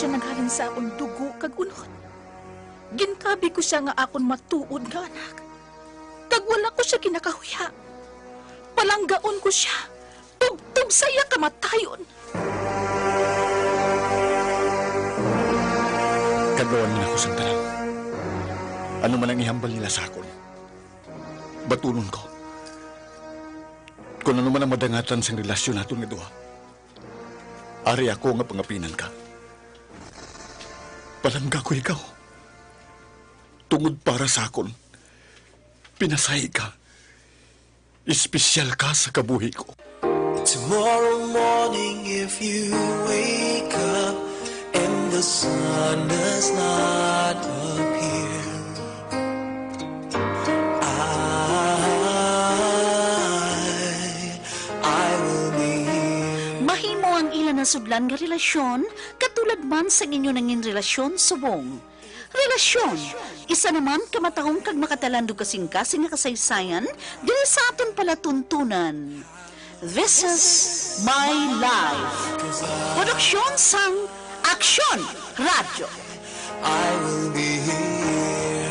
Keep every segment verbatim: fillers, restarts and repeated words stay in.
Naghalin sa akon dugo kag unod. Gintabi ko sia nga akon matuod nga anak, kag wala ko sia ginakahuya. Palanggaon ko sia tubtob sa iya kamatayon. Kadluan man ako sang tanan. Ano man ang ihambal nila sa akon, batunon ko. Kon ano man ang madangatan sang relasyon naton nga duha, ari ako nga pangapinan ka. Palangga ko ikaw. Tungod para sa akon, pinasahi ka. Espesyal ka sa kabuhi ko. Tomorrow morning, if you wake up and the sun does not appear, I, I will be here. Mahimo ang ila nasudlan nga relasyon, katulad man sang inyo nangin relasyon subong. Relasyon, isa naman ka matahom kag makatalandog kasing-kasing nga kasaysayan diri sa aton palatuntunan. This is My Life. Produksyon sang Aksyon Radyo. I will be here.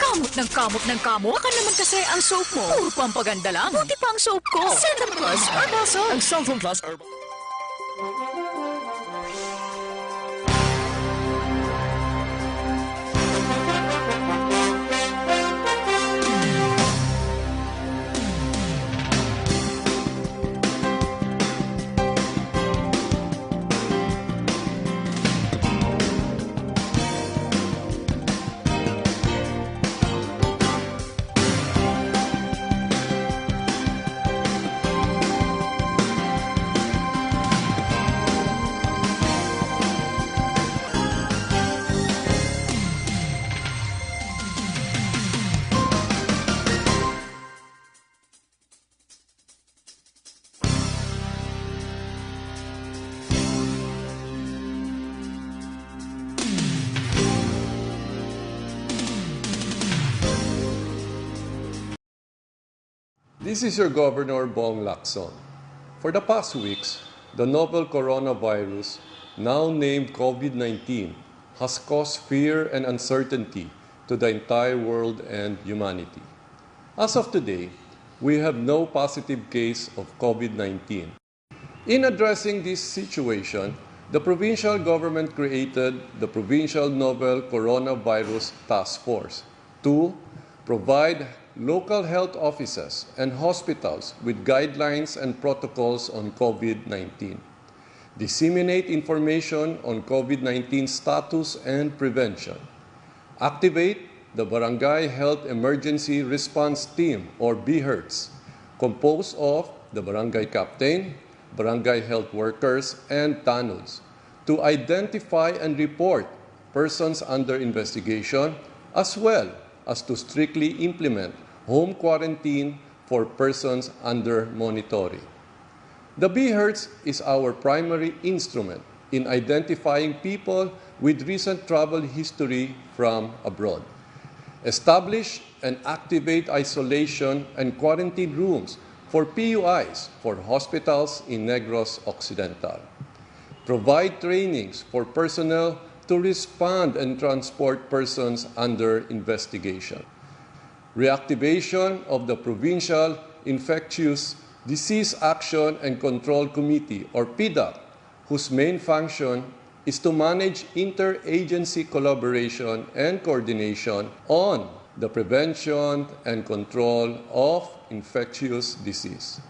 Kamot ng kamot ng kamot. Baka naman kasi ang soap mo. Puro pampaganda lang. Buti pa ang soap ko. Center Plus Herbal Soap. Ang Cellphone Plus Herbal. This is your Governor, Bong Lacson. For the past weeks, the novel coronavirus, now named COVID nineteen, has caused fear and uncertainty to the entire world and humanity. As of today, we have no positive case of COVID nineteen. In addressing this situation, the provincial government created the Provincial Novel Coronavirus Task Force to provide local health offices and hospitals with guidelines and protocols on COVID nineteen, disseminate information on COVID nineteen status and prevention, activate the Barangay Health Emergency Response Team, or BHERTs, composed of the barangay captain, barangay health workers, and tanods, to identify and report persons under investigation, as well as to strictly implement home quarantine for persons under monitoring. The BHERTs is our primary instrument in identifying people with recent travel history from abroad. Establish and activate isolation and quarantine rooms for P U Is for hospitals in Negros Occidental. Provide trainings for personnel to respond and transport persons under investigation. Reactivation of the Provincial Infectious Disease Action and Control Committee, or PDAC, whose main function is to manage interagency collaboration and coordination on the prevention and control of infectious disease.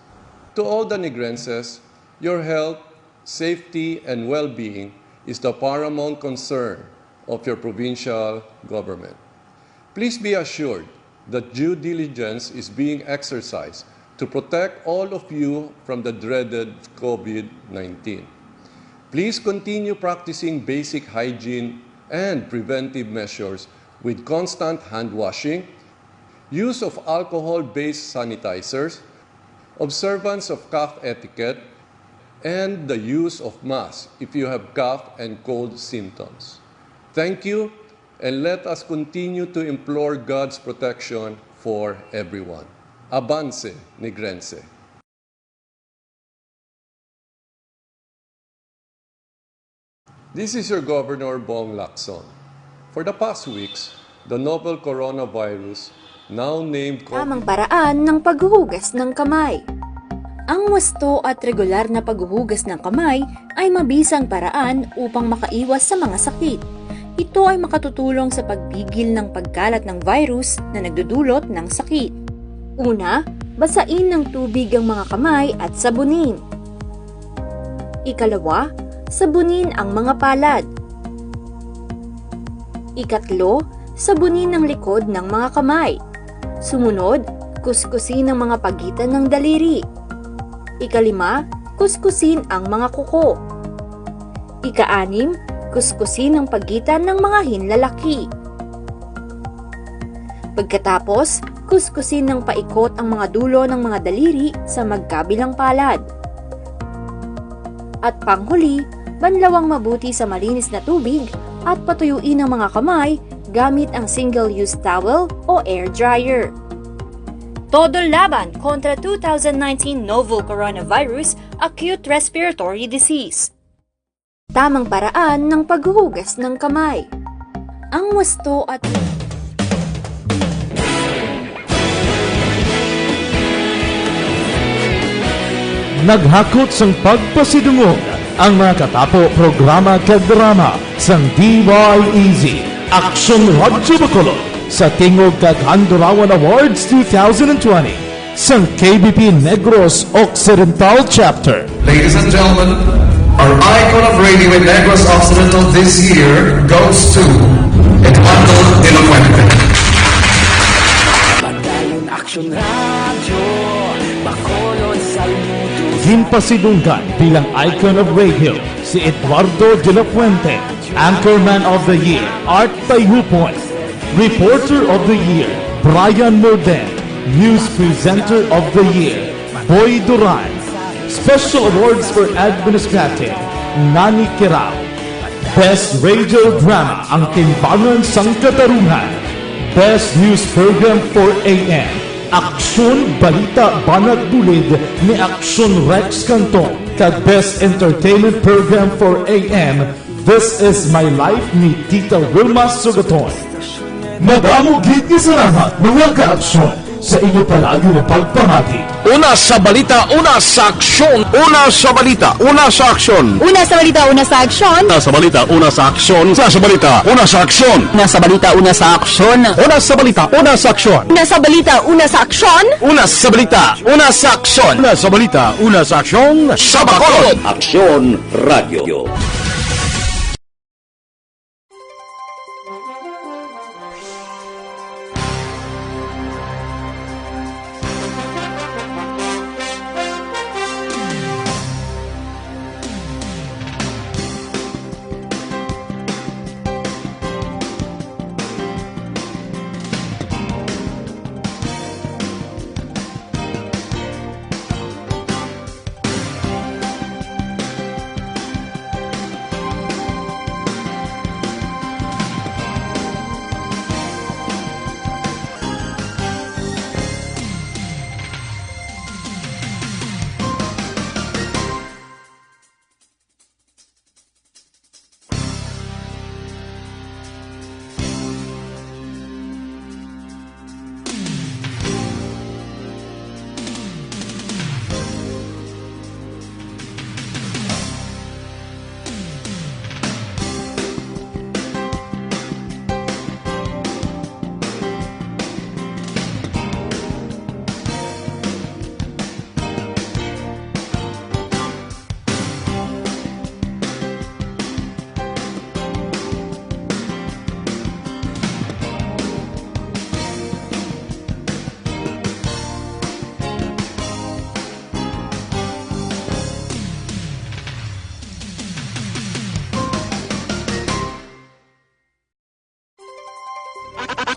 To all the Negrenses, your health, safety, and well-being is the paramount concern of your provincial government. Please be assured that due diligence is being exercised to protect all of you from the dreaded COVID nineteen. Please continue practicing basic hygiene and preventive measures with constant hand washing, use of alcohol-based sanitizers, observance of cough etiquette, and the use of masks if you have cough and cold symptoms. Thank you, and let us continue to implore God's protection for everyone. Avance, Negrense! This is your Governor Bong Lacson. For the past weeks, the novel coronavirus, now named COVID Tamang paraan ng paghuhugas ng kamay. Ang wasto at regular na paghuhugas ng kamay ay mabisang paraan upang makaiwas sa mga sakit. Ito ay makatutulong sa pagpigil ng pagkalat ng virus na nagdudulot ng sakit. Una, basain ng tubig ang mga kamay at sabunin. Ikalawa, sabunin ang mga palad. Ikatlo, sabunin ang likod ng mga kamay. Sumunod, kuskusin ang mga pagitan ng daliri. Ikalima, kuskusin ang mga kuko. Ikaanim, kuskusin ang pagitan ng mga hinlalaki. Pagkatapos, kuskusin ng paikot ang mga dulo ng mga daliri sa magkabilang palad. At panghuli, banlawang mabuti sa malinis na tubig at patuyuin ang mga kamay gamit ang single-use towel o air dryer. Todo laban kontra two thousand nineteen novel coronavirus acute respiratory disease. Tamang paraan ng paghuhugas ng kamay. Ang wasto at Naghakot sang pagpasidungog ang mga katapo programa kag drama sang D Y E Z Aksyon Radyo Bacolod sa Tingog kag Handurawan Awards two thousand twenty sang K B P Negros Occidental Chapter. Ladies and gentlemen, our icon of radio in Negros Occidental this year goes to Eduardo de la Fuente. Padayon Aksyon Radyo, Bacolod, Saludo. Ginpasidunggan bilang icon of radio si Eduardo de la Fuente, Anchorman of the Year, Art Tayhupon, Reporter of the Year, Brian Morden, News Presenter of the Year, Boy Duran, Special Awards for Administrative, Nani Kirao, Best Radio Drama, Ang Timbangan sang Katarungan. Best News Program for A M, Aksyon Balita Banat Bulid ni Aksyon Rex Canton, kag Best Entertainment Program for A M, This Is My Life ni Tita Wilma Sugaton. Madamo gid nga salamat, mga ka-aksyon, sa inyo palagi nga pagpamati. Una sa balita, una sa aksyon. Una sa balita, una sa aksyon. Una sa balita, una sa aksyon. Una sa balita, una sa aksyon. Una sa balita, una sa aksyon. Una sa balita, una sa aksyon. Una sa balita, una sa aksyon. Una sa balita, una sa aksyon. Una sa balita, una sa aksyon. Una sa balita, una sa aksyon. Sa Bacolod. Aksyon Radio.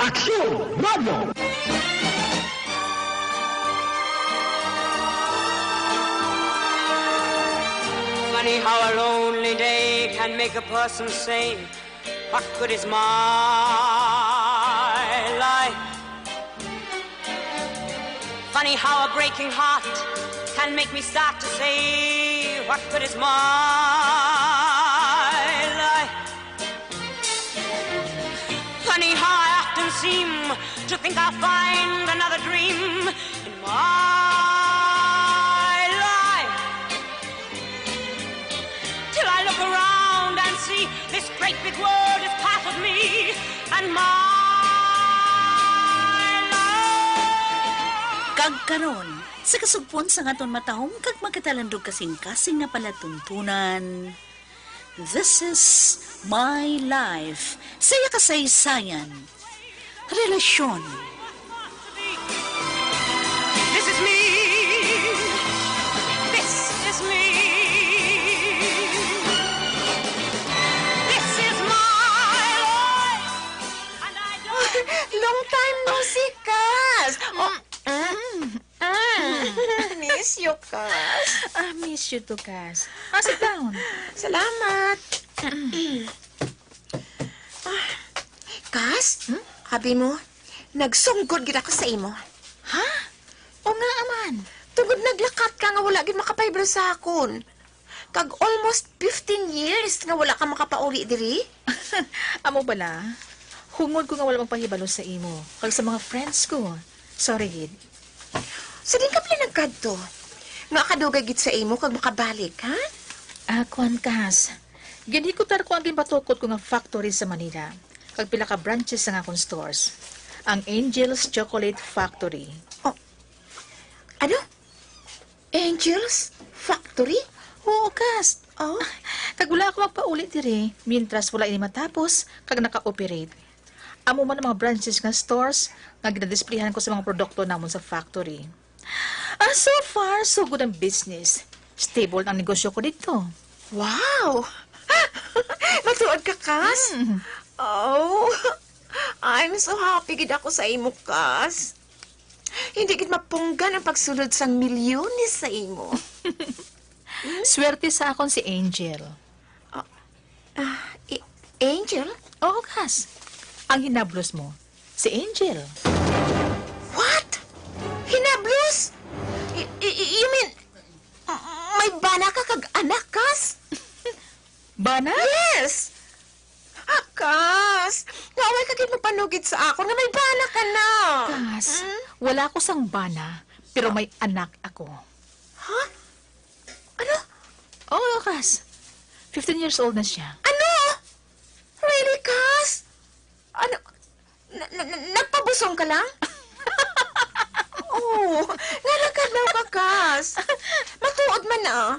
Aksyon Radio. Funny how a lonely day can make a person say, "What good is my life?" Funny how a breaking heart can make me start to say, "What good is my life?" Think I'll find another dream in my life. Till I look around and see this great big world is part of me and my life. Kag karon, sa kasugpon sang aton matahom kag magkatalandog kasing-kasing nga palatuntunan, This is My Life, sa iya kasaysayan, relasyon. This is me. This is me. This is my life. And I don't Long time no see, Kas. Oh, mm, mm. Miss you, Kas. Ah, miss you too, Kas. Ah, sit down. Salamat. Ah, Kas, Hmm? Abi mo, nagsunggod gid ako sa imo. Ha? O nga man. Tungod naglakat ka nga wala gid makapahibalo sa akon. Kag almost fifteen years nga wala ka makapauli diri. Amo bala, hungod ko nga wala magpahibalo sa imo kag sa mga friends ko. Sorry gid. Sa din ka pala nagkadto? Nga kadugay gid sa imo kag makabalik, ha? Ah, kuwan, Kas. Ginhikutar ko ang ginpatukod ko nga factory sa Manila, kag pila ka branches sang akon stores. Ang Angel's Chocolate Factory. Oh. Ano? Angel's Factory? Oo, Kas. Oh. Kag wala ako magpauli diri, mientras wala ini matapos, kag naka-operate. Amo man ang mga branches nga stores nga ginadisplayhan ko sa mga produkto namon sa factory. Ah, so far, so good ang business. Stable ang negosyo ko dito. Wow! Matuod ka, Kas? Mm. Oh, I'm so happy gid ako sa imo, Kas. Hindi gid mapunggan ang pagsulod sang milyones sa imo. Swerte sa akon si Angel. Ah, ah, i-, Angel? Oo, Kas. Ang hinablos mo, si Angel. What? Hinablos? I-, i-, i-, you mean, may bana ka kag anak, Kas? Bana? Yes! Ah, Kas, nga wala ka gid mapanugid sa akon nga may bana ka na. Kas, Hmm? wala ko sang bana, pero may anak ako. Ha? Ano? Oo, Kas. Fifteen years old na siya. Ano? Really, Kas? Ano? Na, na, na, nagpabusong ka lang? Oh, nga nagkadlaw ka, Kas. Matuod man, ah.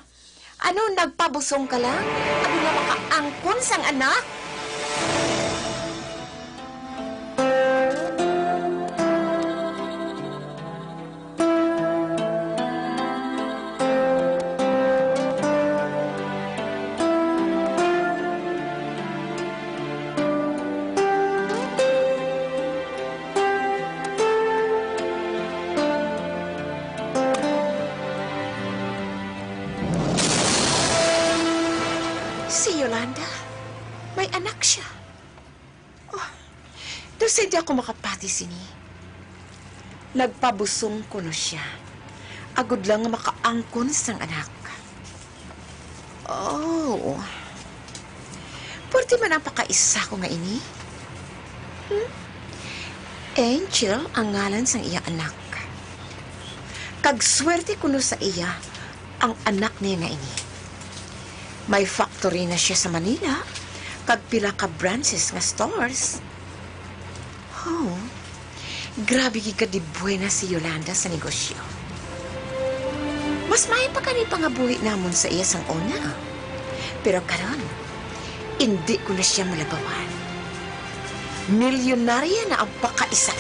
Ano, nagpabusong ka lang? Ano nga makaangkon sang anak? Si Yolanda, may anak siya. Oh, daw sa di ako makapati sini. Nagpabusong kuno siya. Agod lang nga makaangkon sang anak. Oh. Pwerte man ang pakaisa ko nga ini. Hmm? Angel ang ngalan sang iya anak. Kag swerte kuno sa iya ang anak niya nga ini. May factory na siya sa Manila, kag pila ka branches nga stores. Oh, grabe gid ka dibuena si Yolanda sa negosyo. Mas maayo pa gani pangabuhi namon sa iya sang una. Pero karon, indi ko na siya malabawan. Milyonarya na ang pakaisa.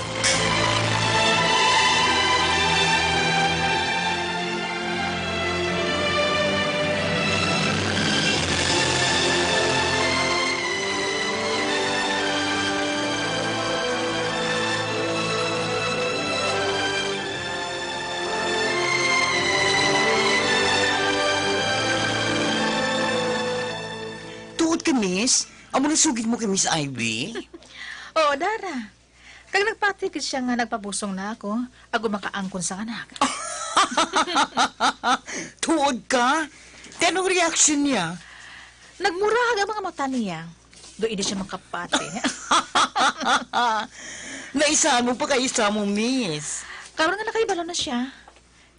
Tuod ka, miss? Amo na sugid mo kay Miss Ivy? Oo, Dara. Kag nagpati gid siya nga nagpabusong na ako, agud makaangkon sang anak. Tuod ka? Ti anong reaksyon niya? Nagmurag ang mga mata niya. Do hindi siya makapati. Naisaan mo pa kay isa mo, miss? Karon nga nakahibalo na siya,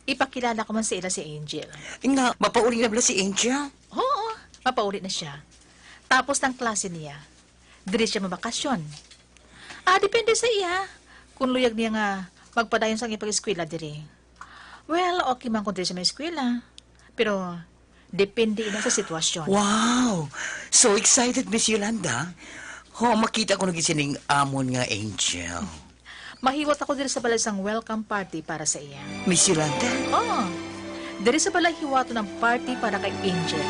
ipakilala ko man sa ila si Angel. Nga, mapauli na bala si Angel? Oo, mapauli na siya. Tapos ng klase niya, diri siya mabakasyon. Ah, depende sa iya kung luyag niya nga magpadayon sang iyang pag-eskwela diri. Well, okay man kung diri siya may eskwela. Pero depende ina sa sitwasyon. Wow! So excited, Miss Yolanda. Ho, makita ko na gid sining amon nga Angel. Mahiwat ako diri sa balay sang welcome party para sa iya. Miss Yolanda? Oo. Diri sa balay hiwaton ang party para kay Angel.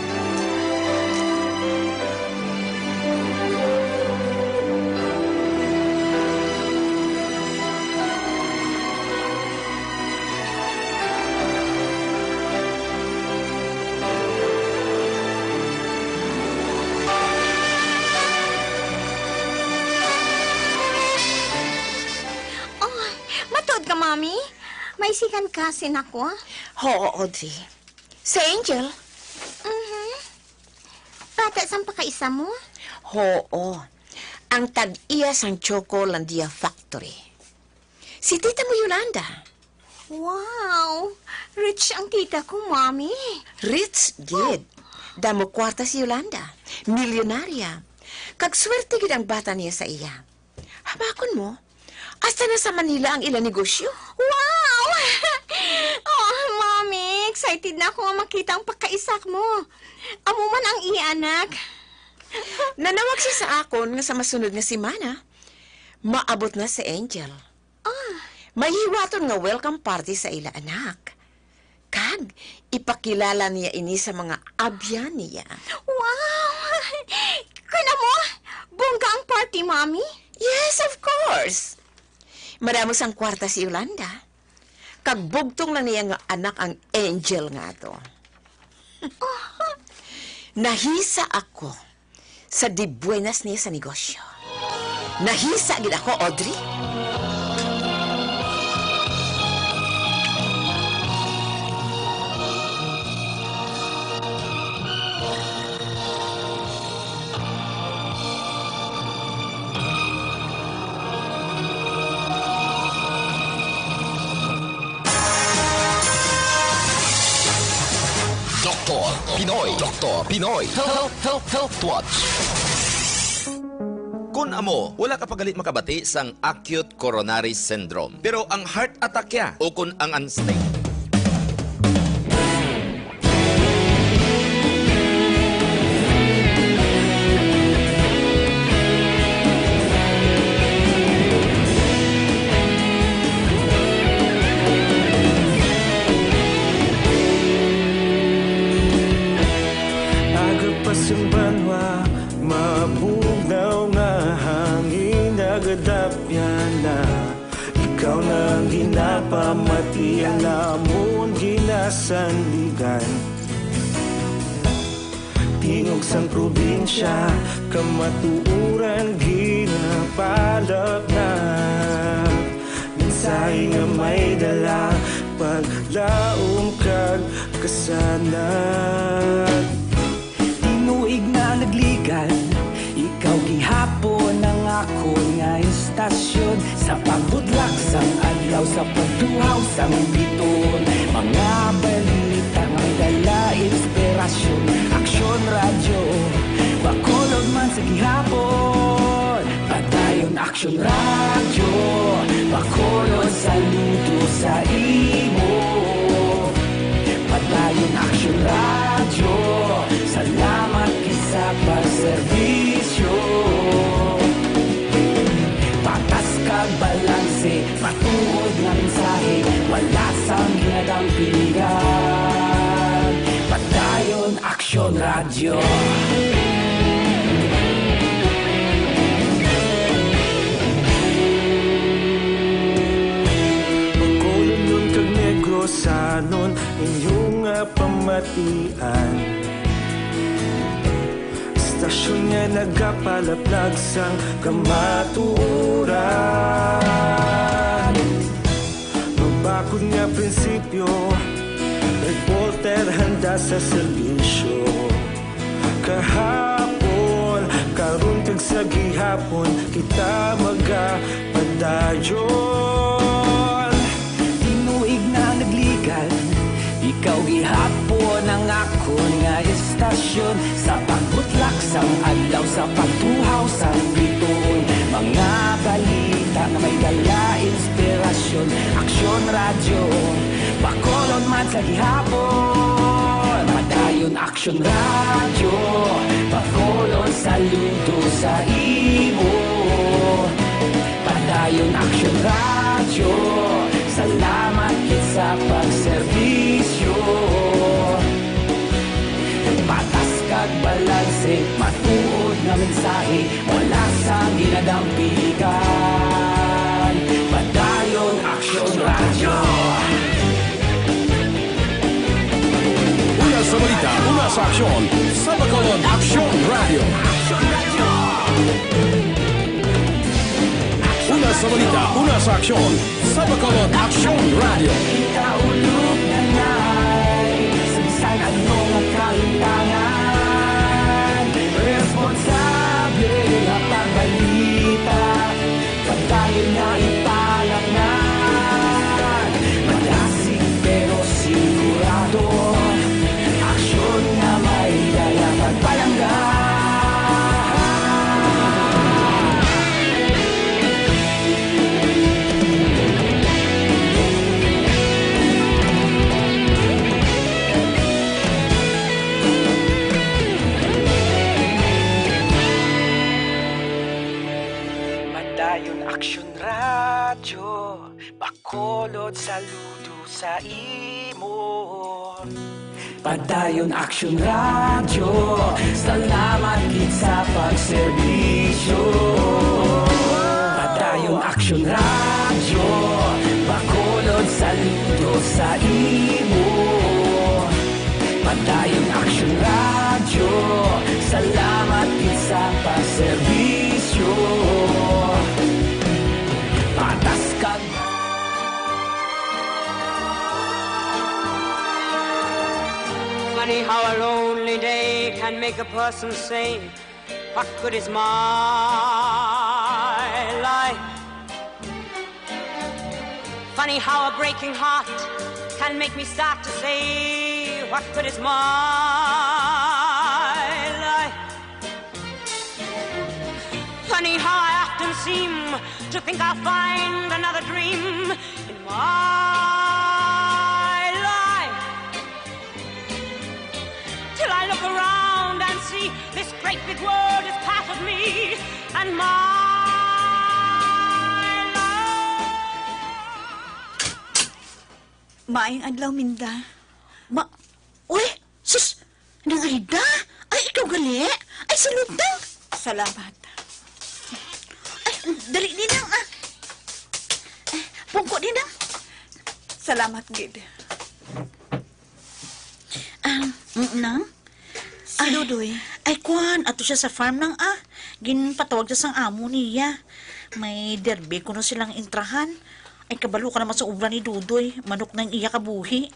Oh, matuod ka, Mommy? May second cousin ako. Ho, Audrey. Si Angel? Mhm. Bata sang pakaisa mo? Ho, ang tag-iya sang Chocolandia Factory. Si tita mo, Yolanda. Wow! Rich ang tita ko, Mommy. Rich gid. Damo kwarta si Yolanda. Milyonarya. Kag swerte gid ang bata niya sa iya. Habakon mo, hasta na sa Manila ang ila negosyo. Wow! Oh, Mommy, excited na ako nga makita ang pakaisak mo. Amo man ang iya anak. Nanawag siya sa akon nga sa masunod nga semana, maabot na si Angel. Ah. May hiwaton nga welcome party sa ila anak. Kag ipakilala niya ini sa mga abyan niya. Wow! Kana mo, bongga ang party, Mommy? Yes, of course. Madamo sang kwarta si Yolanda. Kag bugtong lang niya nga anak ang Angel nga ato. Nahisa ako sa dibuenas niya sa negosyo. Nahisa gid ako, Audrey. Doktor Pinoy. Doktor Pinoy. Health, health, health watch. Kun amo, wala ka pa gali makabati sang acute coronary syndrome. Pero ang heart attack ya, ukon ang unstable. Aga pa sang banwa, mabugnaw nga hangin nagadapyan na. Ikaw na ang ginapamati, ang amon ginasandigan. Tingog sang probinsya, kamatuoran ginapalapnag. Mensahe nga may dala, paglaom kag kasanag. Tinuig na nagligan, ikaw gihapon ang akon nga istasyon. Sa pagbudlak sang adlaw, sa pagduhaw sang biton, mga balita nga may dala inspirasyon. Aksyon Radyo, Bacolod man sa gihapon. Padayon Aksyon Radyo, Bacolod, saludo sa imo. Padayon Aksyon Radyo, salamat gid sa pagserbisyo. Patas kag balanse, matuod nga mensahe, wala sang ginadampingan. Padayon Aksyon Radyo. Bacolodnon kag Negrosanon, inyo nga pamatian. Istasyon nga nagapalaplag sang kamatuoran. Mabakod nga prinsipyo, reporter handa sa serbisyo. Kahapon, karon, kag Sa gihapon kita magapadayon. Tinuig na nagligan, ikaw gihapon ang akon nga estasyon. Sa pagbutlak sang adlaw, sa pagtuhaw sang bituon, mga balita nga may dala inspirasyon. Aksyon Radyo, Bacolod man sa gihapon. Padayon Aksyon Radyo, Bacolod, saludo sa imo. Padayon Aksyon Radyo, salamat gid sa pagserbisyo. Patas kag balanse, matuod nga mensahe, wala sang ginadampigan. Padayon Aksyon Radyo. Una sa balita, una sa aksyon, sa Bacolod Aksyon Radyo. Una sa balita, una sa aksyon, sa Bacolod Aksyon Radyo. Ikaulog na nay, sa bisan ano nga kalimtangan, responsable nga pagbalita. Padayon nga ipalangnan, madasig pero sigurado, aksyon nga may dala pagpalangga. Padayon Aksyon Radyo, Bacolod, saludo sa imo. Padayon Aksyon Radyo, salamat gid sa pagserbisyo. Padayon Aksyon Radyo, Bacolod, saludo sa imo. Padayon Aksyon Radyo, salamat gid sa pagserbisyo. Patas kag Funny how a lonely day can make a person say, "What good is my life?" Funny how a breaking heart can make me start to say, "What good is my life?" Funny how I often seem to think I'll find another dream in my life, till I look around and see this great big world is part of me and my life. Maayong adlaw, Minda. Ma-, uy! Sus! Nang Aida! Ay, ikaw gali? Ay, salutang! Salamat. Ay, dali, Ninang, ah. Ay, pungko, Ninang. Salamat gid. Ah, mm, Nang? Si Ay, Dudoy. Ay, kwan, ato siya sa farm, Nang, ah. Ginpatawag siya sang amo niya. May derby kuno silang entrahan. Ay, kabalo ka naman sa obra ni Dudoy. Manok na ang iya kabuhi.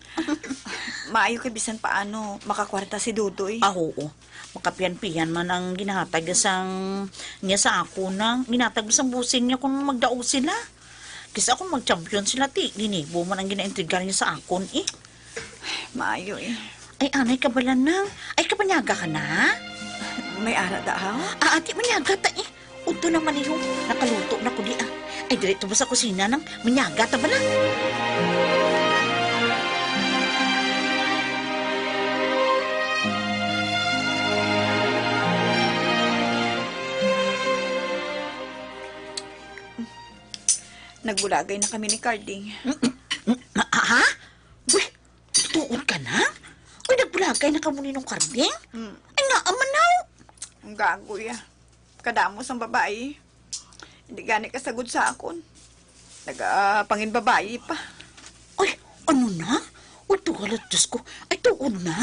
Maayo kay bisan paano makakwarta si Dudoy. Ah, oo. Makapihan-pihan man ang ginahatag sang, niya sa akon, Nang. Ginahatag sang bossing niya kung magdaog sila. Kis-a kung mag-champion sila, ti, linibo man ang ginaentregar niya sa akon, eh. Maayo, eh. Ay, anay ka bala, Nang. Ay, kapanyaga ka na? May ara da, ha? Ah, ati, manyaga ta, eh. Udto na man, eh, oh. Nakaluto na ko di, ah. Ay, diri to ba sa kusina, Nang? Manyaga ta bala? Nagbulagay na kami ni Carding. Ha? Uy, tuod ka na? Uy, nagbulagay na kamo ni Nong Carding? Mm. Ay, nga, amanaw! Ang gago, ya. Kadamo sang babayi. Hindi gani kasagod sa akon. Nagapanginbabayi pa. Ay, ano na? Uy, tugalat, Diyos ko. Ay, tuod na?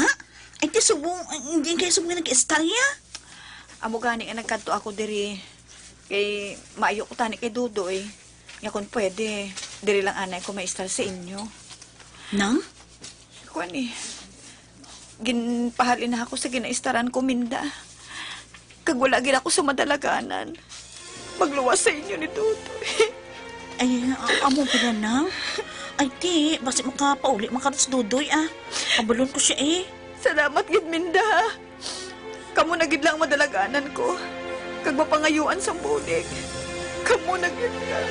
Ay, di subong, ay, hindi kayo subong nag-istorya? Amo gani nga nagkadto ako diri. Kay maayo ko tani kay Dudoy. Nga kung pwede, diri lang anay ko maistar sa inyo. Nang? Kuan eh. Ginpahalin na ako sa ginaistaran ko, Minda. Kag wala gid ako sa madalaganan. Magluwas sa inyo ni Dudoy. Ay, a-, amo pala, nang. Ay, ti, basi makapauli man ka si Dudoy, ah. Kabalon ko siya, eh. Salamat gid, Minda. Kamo na gid lang madalaganan ko, kag mapangayuan sang bulig. Kamo na gid lang.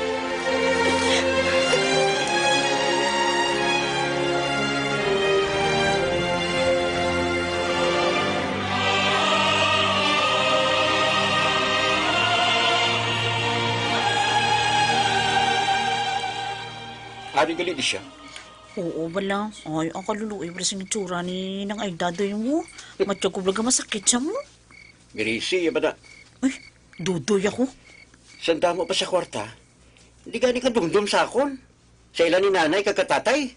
Ari gali di siya. Oo, bala. Ay, ang kaluluoy pala sing itsura ni Nang Aida, Doy, mo. Matyag ko bala masakit siya mo. Mirisi, ya ba na? Ay, Dudoy ako. Sanda mo pa sa kwarta? Hindi gani ka dumdum sa akon. Sa ila ni nanay kag katatay.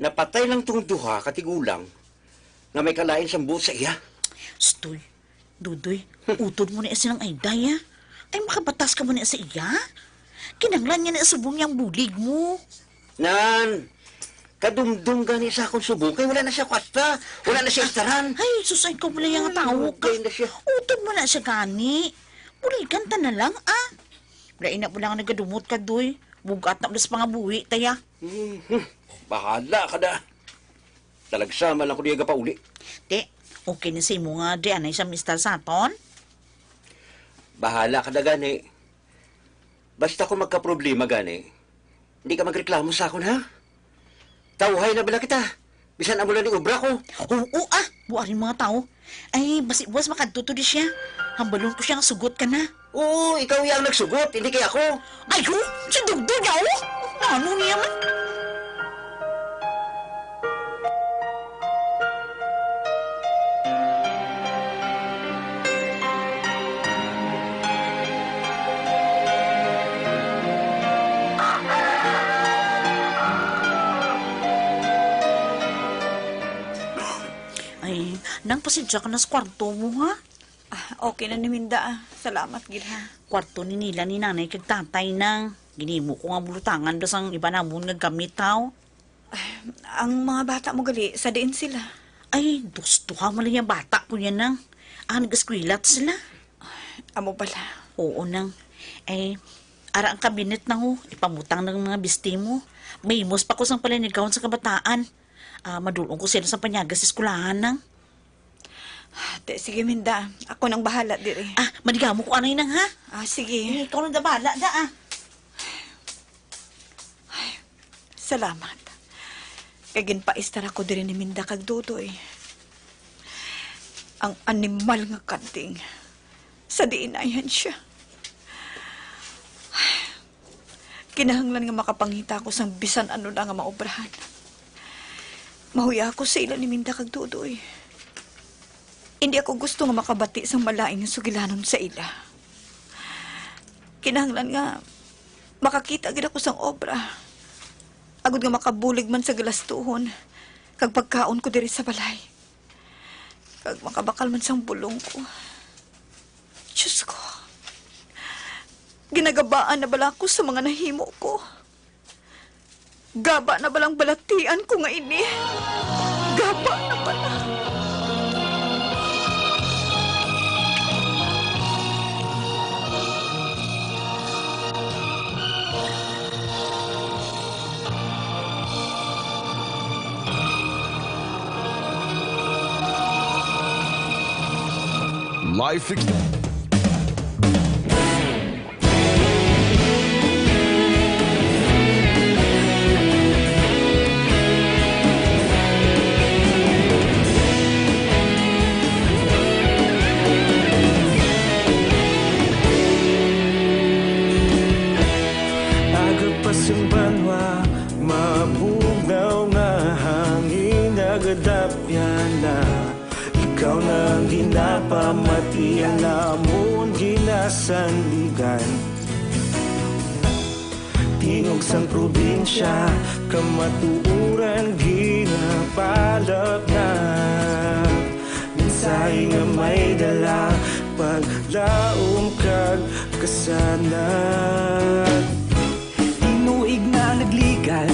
Napatay lang tong duha ka tigulang nga may kalain sang buot sa iya. Stoy, Dudoy, utod mo ni si Nang Aida, ya. Ay, makabatas ka mo ni sa iya? Kinahanglan niya na subong niyang bulig mo. Nan, kadumdum gani sa akong subong kay wala na siya kwarta, wala na siya istaran. Ay, sus, ay, ikaw pala yung tao ka. Kay na siya. Utod mo na siya gani. Buligan ta na lang, ah. Wala ina mo lang nagadumot ka, Doy. Bugat na ulit sa pangabuhi, taya. Mhm. Bahala ka na. Talagsa man lang ko niya gapauli. Te, okay na sa imo nga di anay sa mister sa aton? Bahala ka na gani. Basta kung magkaproblema gani, hindi ka magreklamo sa akon, ha? Tawhay na bala kita. Bisan amo lang ni obra ko. Oo, ah. Buaring mga tao. Ay, basi buwas makadto to di siya. Hambalon ko siya nga sugot ka na. Oo, ikaw iya ang nagsugot, hindi kay ako. Ay, ho! Si Dugdug niya, oh! Ano niya man? Ay, nang pasensya ka na sa kwarto mo, ha? Ah, okay na ni Minda, ah. Salamat gid, ha. Kwarto ni nila ni nanay kag tatay, nang. Ginimo ko nga bulutangan da sang iba namon nga gamit, haw. Ang mga bata mo gali, sa diin sila? Ay, dos-duha man lang yung bata ko yan, nang. Ah, nag-eskwela ta sila. Amo pala. Oo, nang. Eh, ara ang kabinet na ho. Ipamutang ng mga bisti mo. Mahimos pa ko sang palinigawon sa kabataan. Ah, madulong ko sila sa panyaga sa eskwelahan, nang. Te, sige, Minda. Ako nang bahala diri. Ah, manigamo ko anay, nang, ha? Ah, sige. Eh, ikaw nang bahala da, ah. Ay, salamat. Kay ginpaistar ako diri ni Minda kag Dudoy. Ang animal nga kanding. Sa diin ayhan siya. Kinahanglan nga makapangita ako sang bisan ano na nga maobrahan. Mahuya ako sa ila ni Minda kag Dudoy. Hindi ako gusto nga makabati sang malain nga sugilanon sa ila. Kinahanglan nga makakita gid ako sang obra, agod nga makabulig man sa galastuhon kag pagkaon ko diri sa balay, kag makabakal man sang bulong ko. Diyos ko, ginagabaan na bala ako sa mga nahimo ko? Gaba na balang balatian ko nga ini? Gaba na bala. Life ex- Aga pa sang banwa, mabugnaw nga hangin, nagadapyan na. Ikaw na ang ginapamatian, amon ginasandigan. Tingog sang probinsya, kamatuoran ginapalapnat. Mensahe nga may dala, paglaom kag kasanag. Tinuig na nagligad,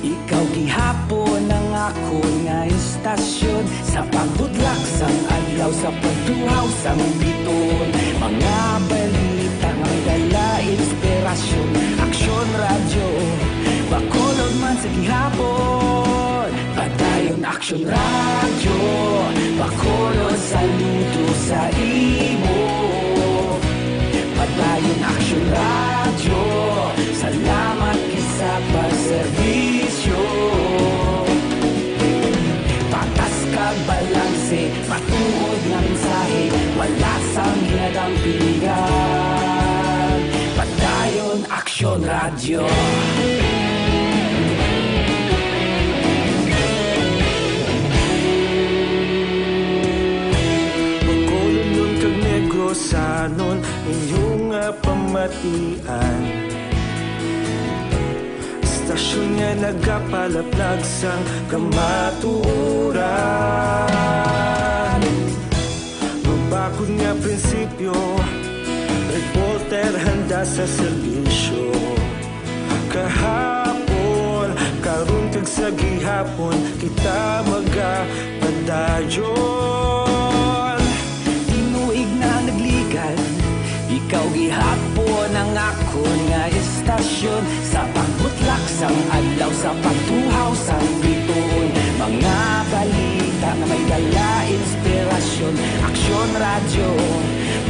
ikaw gihapon ang akon nga istasyon. Sa pagbudlak sang adlaw, Sa pagtuhaw sang biton, mga balita nga may dala inspirasyon. Aksyon Radyo, Bacolod man sa gihapon. Padayon Aksyon Radyo, Bacolod saludo sa imo. Padayon Aksyon Radyo, salamat gid sa pagserbisyo. Patas kag balanse, matuod nga mensahe, wala sang ginadampingan. Padayon Aksyon Radyo. Bacolodnon kag Negrosanon, inyo nga pamatian. Istasyon nga nagapalaplag sang kamatuoran. Mabakod nga prinsipyo, reporter handa sa serbisyo. Kahapon, karon kag sa gihapon, kita magapadayon. Tinuig na nagligad, ikaw gihapon ang akon nga istasyon. Sa pagbutlak sang adlaw, sa pagtuhaw sang bituon, mga balita nga may dala inspirasyon. Aksyon Radyo,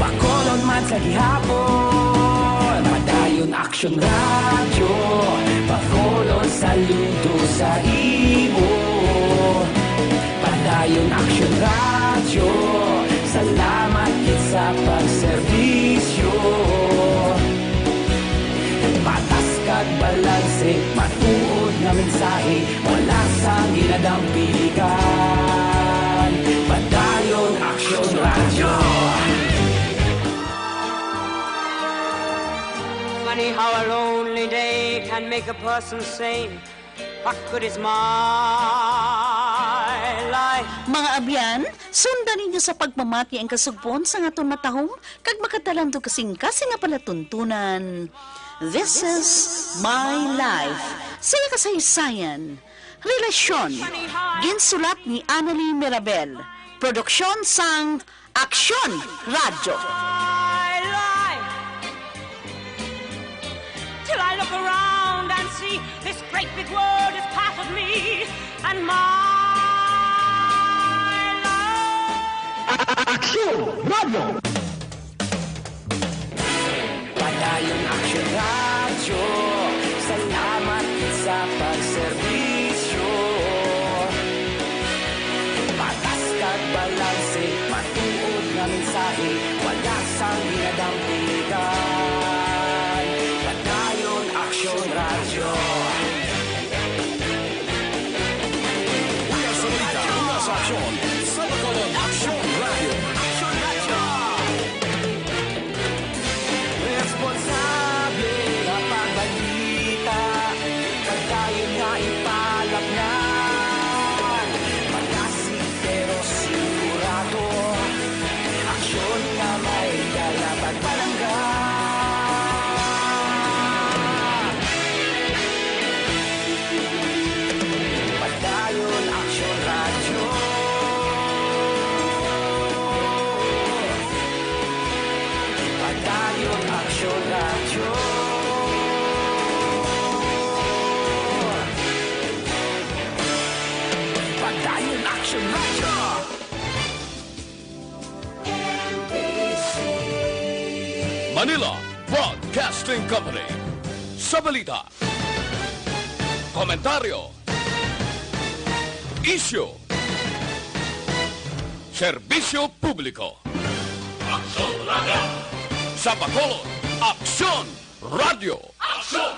Bacolod man sa gihapon. Padayon Aksyon Radyo, Bacolod saludo sa imo. Padayon Aksyon Radyo, salamat gid sa pagserbisyo. Patas kag balanse, matuod nga mensahe, wala sang ginadampingan. Padayon Aksyon Radyo. Funny how a lonely day can make a person sane. What good is my life? Mga abyan, sundan ninyo sa pagpamati ang kasugpon sang aton matahom kag makatalandog kasing-kasing nga palatuntunan. This is My Life. Sa iya kasaysayan, relasyon. Ginsulat ni Annalie Mirabel. Produksyon sang Aksyon Radyo. My life, till I look around and see this great big world is past of me and my love. Aksyon Radyo. Padayon Aksyon Radyo, salamat sa pagserbisyo. Patas kag balanse, matuod nga mensahe, wala sang ginadampigan. Padayon Aksyon Radyo. Una sa balita, una sa aksyon, sa Bacolod Aksyon Radyo. Aksyon Radyo. Responsable nga pagbalita, padayon nga ipalapngan. Malasig pero sigurado, aksyon nga may dala pagpalangga. Padayon Aksyon Radyo. Padayon Aksyon Radyo. Padayon Aksyon Radyo. Manila Broadcasting Company. Sa balita, komentaryo, isyu, serbisyo publiko. Aksyon Radyo. Sa Bacolod, Aksyon Radyo. Aksyon